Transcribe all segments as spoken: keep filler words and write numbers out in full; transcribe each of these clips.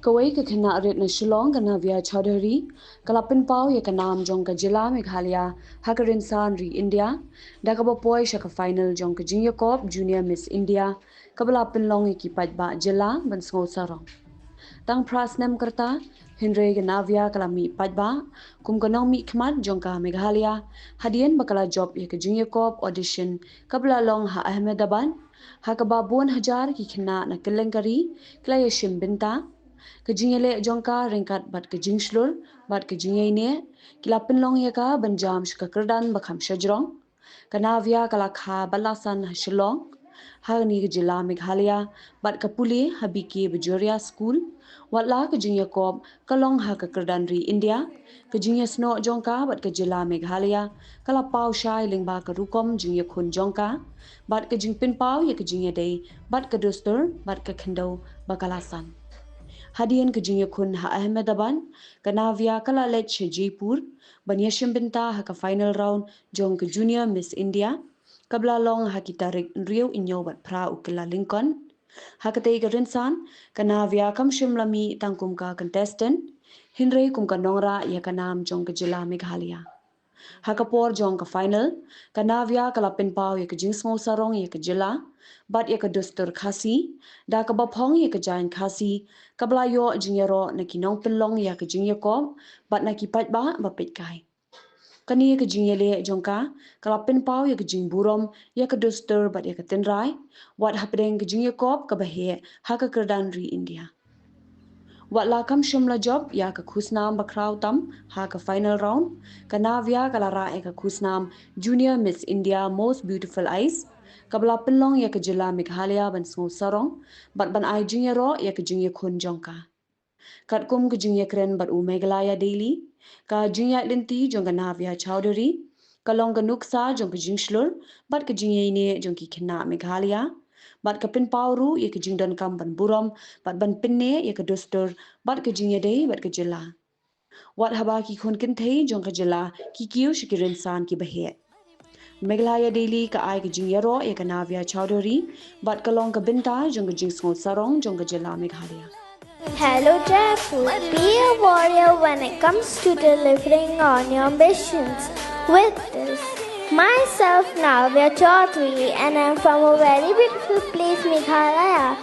Kawei ka khynnah rit na Shillong, ka Navya Chaudhary, ka la pynpaw ïa ka nam jong ka jylla Meghalaya ha ka rynsan ri India da kaba poi sha ka final jong ka jingïakob Junior Miss India kaba la pynlong ïa ki paidbah jylla ban sngew sarong. Tang phra snem ka rta, hynrei ka Navya ka la mih paidbah kum ka nongmihkhmat jong ka Meghalaya hadien ba ka la jop ïa ka jingïakob audition kaba la long ha Ahmedabad, ha kaba bun hajar ki khynnah na kylleng ka ri ki la ïashim bynta. Ka jingïaleh jong ka ryngkat bad ka jingshlur bad ka jingïaineh ki la pynlong ïa ka ban jam sha ka kyrdan ba kham shajrong. Ka Navya ka la kha bad la san ha Shillong, ha kane ka jylla Meghalaya, bad ka pule ha B K Bajoria School. Wat la ka jingïakob ka long ha ka kyrdan ri India, ka jingïasnoh jong ka bad ka jylla Meghalaya ka la paw shai lyngba ka rukom jingïakhun jong ka bad ka jingpynpaw ïa ka jingïadei bad ka dustur bad ka khyndew ba ka la san. Hadien ka jingïakhun ha Ahmedabad, ka Navya ka la leit sha Jaipur ban ïashim bynta ha ka final round jong ka Junior Miss India kaba la long ha ki tarik hynriew, hynñiew bad phra u Kyllalyngkot. Ha katei ka rynsan, ka Navya kam shym la mih tang kum ka contestant, hynrei kum ka nongrah ïa ka nam jong ka jylla Meghalaya. Ha ka por jong ka final, ka Navya ka la pynpaw ïa ka jingsngew sarong ïa ka jylla bad ïa ka dustur Khasi da kaba phong ïa ka jaiñ Khasi kaba la ïoh jingïaroh na ki nongpynlong ïa ka jingïakob bad na ki paidbah ba peitkai. Kane ka jingïaleh jong ka ka la pynpaw ïa ka jingburom ïa ka dustur bad ïa ka tynrai, wat hapdeng ka jingïakob kaba heh ha ka kyrdan ri India. Wat la kam shym la jop ïa ka khusnam ba khraw tam ha ka final round, ka Navya ka la rah ïa ka khusnam Junior Miss India Most Beautiful Eyes kaba la pynlong ïa ka jylla Meghalaya ban sngew sarong bad ban ai jingïaroh ïa ka jingïakhun jong ka. Katkum ka jingïakren bad u Meghalaya Daily, ka jingïaid lynti jong ka Navya Chaudhary ka long ka nuksa jong ka jingshlur bad ka jingïaineh jong ki khynnah Meghalaya bad ka pynpaw ruh ïa ka jingdonkam ban burom bad ban pynneh ïa ka dustur bad ka jingïadei bad ka jylla. Wat haba ki khun kynthei jong ka jylla ki kiew sha ki rynsan kiba heh, Meghalaya Daily ka ai ka jingïaroh ïa ka Navya Chaudhary bad ka long ka bynta jong ka jingsngew sarong jong ka jylla Meghalaya. Hello Jaipur, be a warrior when it comes to delivering on your ambitions. With this, myself Navya Chaudhary, and I'm from a very beautiful place, Meghalaya.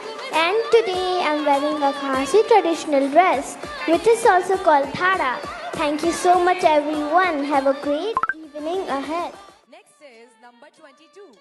And today I'm wearing a Khasi traditional dress, which is also called thara. Thank you so much everyone. Have a great evening ahead. Next is number twenty-two.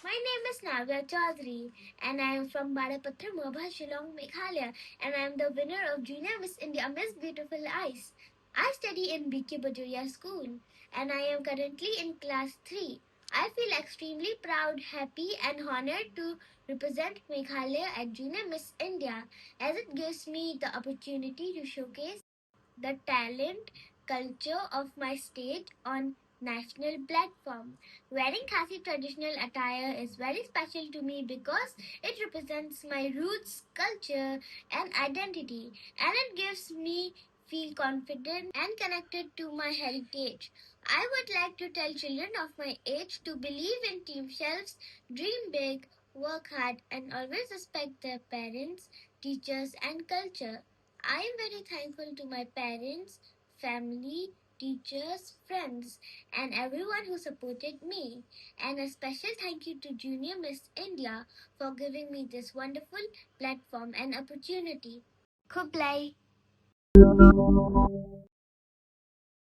My name is Navya Chaudhary and I am from Barapathar Mabha, Shillong, Meghalaya, and I am the winner of Junior Miss India Miss Beautiful Eyes. I study in B K Bajoria School and I am currently in class three. I feel extremely proud, happy and honored to represent Meghalaya at Junior Miss India, as it gives me the opportunity to showcase the talent, culture of my state on national platform. Wearing Khasi traditional attire is very special to me because it represents my roots, culture and identity, and it gives me feel confident and connected to my heritage. I would like to tell children of my age to believe in themselves, dream big, work hard and always respect their parents, teachers and culture. I am very thankful to my parents, family, teachers, friends, and everyone who supported me. And a special thank you to Junior Miss India for giving me this wonderful platform and opportunity. Khublei.